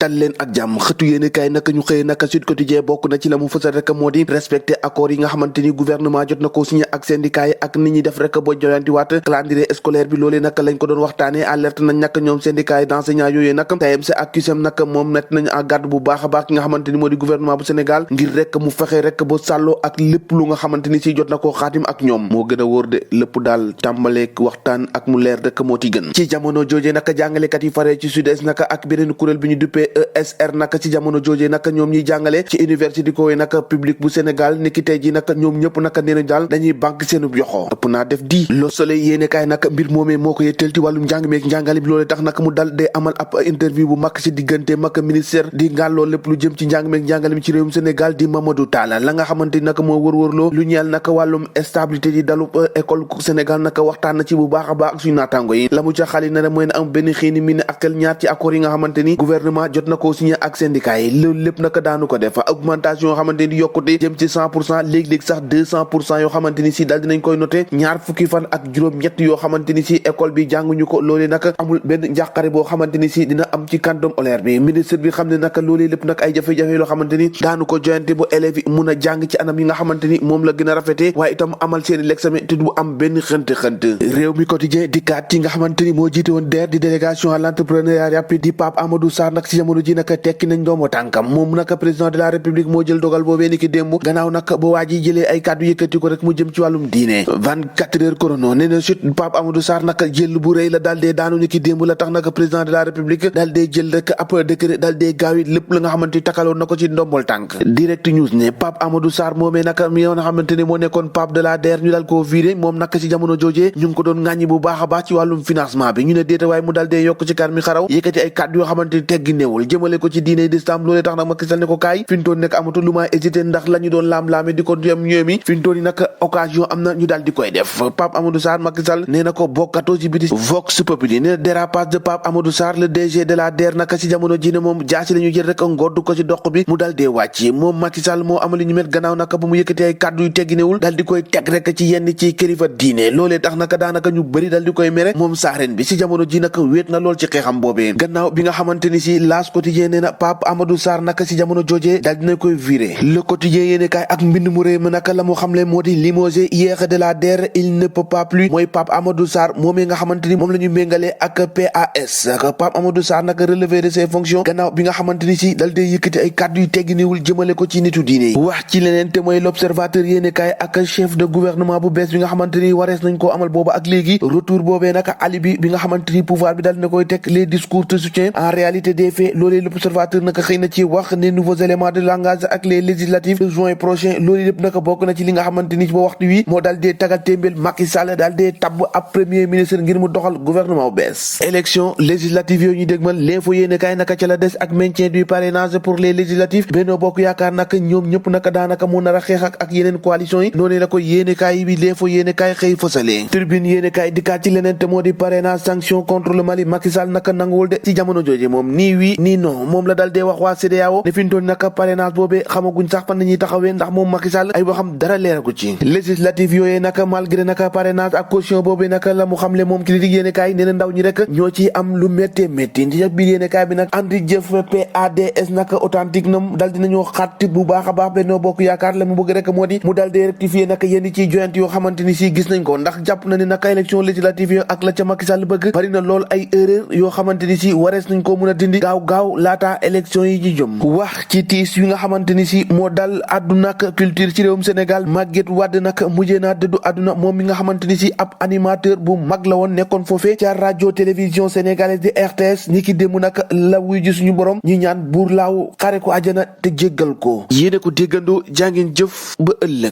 dal leen ak jàmm xëtu yéene kaay naka ñu xëyee naka Sud Quotidien bokk na ci la mu fësal rek moo di respecté accords yi nga xamante ni gouvernement jot na ko signé ak syndicat yi ak nit ñi def rek boo joyantiwaat calendrier scolaire bi loolee naka lañ ko doon waxtaane alerte nañ naka ñoom syndicat yi d'enseignants yooyu nag TMC ak CUSEMS nag moom met nañ en garde bu baax a baax ki nga xamante ni moo di gouvernement bu Sénégal ngir rek mu fexe rek ba sàlloo ak lépp lu nga xamante ni si jot na koo xaatim ak ñoom moo gën a wóor de lépp daal tàmbaleek waxtaan ak mu leer rek moo ci gën ci jamono joojee naka jàngalekat yi faree ci Sud-Est naka ak beneen kuréel bi ñu duppee ESR naka ci jamono joojee naka ñoom ñuy jàngale ci université ko naka public bu Sénégal niki tey ji naka ñoom ñëpp naka nee nañ daal dañuy banque seenub yoxo ëpp naa def di Le Soleil yéene kaay naka mbir moomee moo ko yetteel ci wàllum njàng meek njàngale bi loolee tax naka mu dal day amal ab interview bu mag ci diggante mag ministère di ngàlloo lépp lu jëm ci njàng meek njàngale mi ci réewum Sénégal di Mamadou Talla la nga xamante ni naka moo wër-wërloo lu ñeel naka wàllum stabilité di dalu école Sénégal naka waxtaan na ci bu baax a baax ak suñu naataango yi la mu ca xali na mooy na am benn xiini mi ne ak tel ñaar ci accord yi nga xamante ni gouvernement jot na koo signé ak syndicat yi loolu lépp naka daanu ko def augmentation yoo xamante ni yokkute jëm ci 100% léeg-léeg sax 200% yoo xamante ni si daal dinañ koy noté ñaar fukki fan ak juróom-ñett yoo xamante ni si école bi jànguñu ko loolee naka amul benn njàqare boo xamante ni si dina am ci kàddoom olaire bi ministre bi xam ne naka loolee lépp nag ay jafe-jafe yoo xamante ni daanu ko joyante bu élèves yi mun a jàng ci anam yi nga xamante ni moom la gën a rafetee waaye itam amal seeni l'examen te du am benn xënt réew mi quotidien dikkaat ci nga xamante ni moo jiite woon DER di délégation à l'entrepreneuriat rapide di Pape Amadou Sarr nag ci jamono ji naka tekki nañ doomu tànkam moom naka président de la république moo jël dogal boobee ni ki démb gannaaw nag ba waa ji jëlee ay kàddu yëkkati ko rek mu jëm ci wàllum diine 24 heures chrono nee na sut Pape Amadou Sarr naka jël bu rëy la daal dee daanu ni ki démb la tax naka président de la république daal dee jël rek ab décret daal dee gaaw yi lépp la nga xamante ni takaloon na ko ci ndombol tànk direct news ne Pape Amadou Sarr moomee naka mi nga xamante ni moo nekkoon Pape de la DER ñu daal koo viré moom naka ci jamono joojee ñu ngi ko doon ŋàññi bu baax a baax ci wàllum financement bi ñu ne déeta waaye mu daal dee yokk ci kar mi xaraw yëkkati ay kàddu yoo xamante ni teggi néewul jëmale ko ci diine d'islam loolee tax nag Macky Sall ne ko kaay fintoon nekk amatul lu maa hésité ndax la ñu doon laam-laame di ko dem ñoomi fintoon yi nag occasion am na ñu daal di koy def Pape Amadou Sarr Macky Sall nee na ko bokkatoo ci biti Vox Populi nee na dérapage de Pape Amadou Sarr le DG de la DER naka ci jamono ji ne moom jaasi la ñu jël rek ngodd ko ci doq bi mu daal dee wàcc moom Macky Sall moo amali ñu met gannaaw naka ba mu yëkkati ay kàddu yu teggi néewul daal di koy teg rek ci yenn ci kilifa diine loolee tax naka daanaka ñu bëri daal di koy mere moom saareen bi ci jamono ji naka wéet na lool ci xeexam boobee gannaaw bi nga xamante ni si L'As Quotidien nee na Pape Amadou Sarr naka ci jamono joojee daal dina koy viré Le Quotidien yéene kaay ak mbind mu réy ma naka la mu xamle moo di limogé hier de la DER il ne peut pas plus mooy Pape Amadou Sarr moomee nga xamante ni moom la ñu méngalee ak PAS Pape Amadou Sarr naka relevé de ses fonctions gannaaw bi nga xamante ni si dal dee yëkkati ay kàddu yu tegginiwul jëmale ko ci nitu diine yi wax ci leneen te mooy L'Observateur yéene kaay ak chef de gouvernement bu bees bi nga xamante ni warees nañ koo amal booba ak léegi retour boobee naka alibi bi nga xamante ni pouvoir bi dal na koy teg les discours de soutien en réalité des faits loolee L'Observateur naka xëy na ci wax ne nouveaux éléments de langage ak les législatives de juin prochain loolu lépp naka bokk na ci li nga xamante ni ba waxtu wi moo daal dee tagal témbeel Macky Sall daal dee tabb ab premier ministre ngir mu doxal gouvernement bu bees élection législative yooyu ñu dégmal l'info yéene kaay naka ca la des ak maintien du parrainage pour les législatives Benno Bokk Yaakaar naka ñoom ñëpp naka daanaka mu nar a xeex ak yeneen coalition yi noonu la ko yéene kaay bi l'info yéene kaay xëy fësalee Tribune yéene kaay dikkaat ci leneen te moo di parrainage sanction contre le Mali Macky Sall naka nanguwul de ci jamono jooje moom nii oui nii non moom la dal dee wax waa CEDEAO ne fi ñu toon naka parrainage boobee xamaguñ sax fan nañuy taxawee ndax moom Macky Sall ay waxam dara leeragu ci législative yooyee naka malgré naka parrainage ak caution boobee naka la mu xamle moom critique yéene kaay nee na ndaw ñi rek ñoo ci am lu méttee métti ci biir yéene kaay bi nag andi jëf PADS naka authentique nam dal dinañoo xatti bu baax a baax Benno Bokk Yaakaar la mu bëgg rek moo di mu dal dee rectifier naka yenn ci joyante yoo xamante ni si gis nañ ko ndax jàpp na ne naka élection législative yo ak la ca Macky Sall bëgg bari na lool ay erreur yoo xamante ni si warees nañ koo mën a dindi gaaw laata élection yi ji jëm wax ci tiis yi nga xamante ni si moo dal àdduna ak culture ci réewum Sénégal Maguette Wade nag mujjee naa dëddu àdduna moom mi nga xamante ni si ab animateur bu mag la woon nekkoon foofee ca radio télévision sénégalaise di RTS ni ki démb nag la wuy ji suñu borom ñi ñaan buur laaw xare ko àjjana te jéggal ko yéene ko déggandoo jàngeen jëf ba ëllëg